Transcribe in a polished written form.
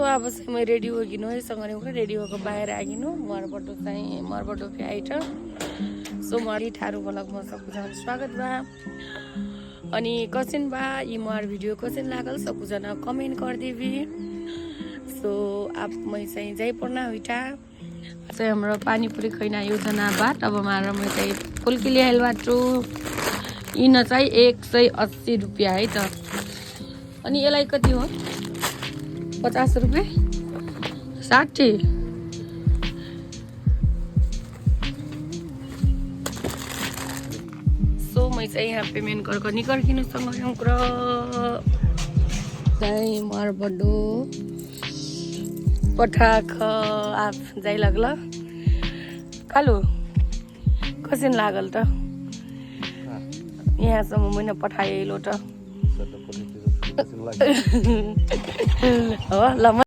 अब चाहिँ मैं रेडी होगिनु है सँगै उक्रे रेडी होको बाहिर आगिनु मरबटो चाहिँ मरबटो के आइट सो मरी ठारू ब्लगमा सबैजना स्वागत बा अनि कसिन बा ई मोर भिडियो कसिन लागल सबैजना कमेन्ट गरिदिबी सो आप मैं चाहिँ जाइ पर्ना हुइटा चाहिँ हाम्रो पानीपुरी खैना योजना बाट अब मार मैं चाहिँ फुल्की हलवा टु इन चाहिँ 180 रुपैयाँ है त अनि यसलाई कति हो 50 रुपैयाँ 60 सो मैं चाहिँ यहाँ पेमेन्ट गरेको निकर्किनुसँग एउटा चाहिँ मरबडो पठाख आप जाइ लागल कालु कसिन लागल त यहाँसम्म मैले पठाएँ लो त हो ल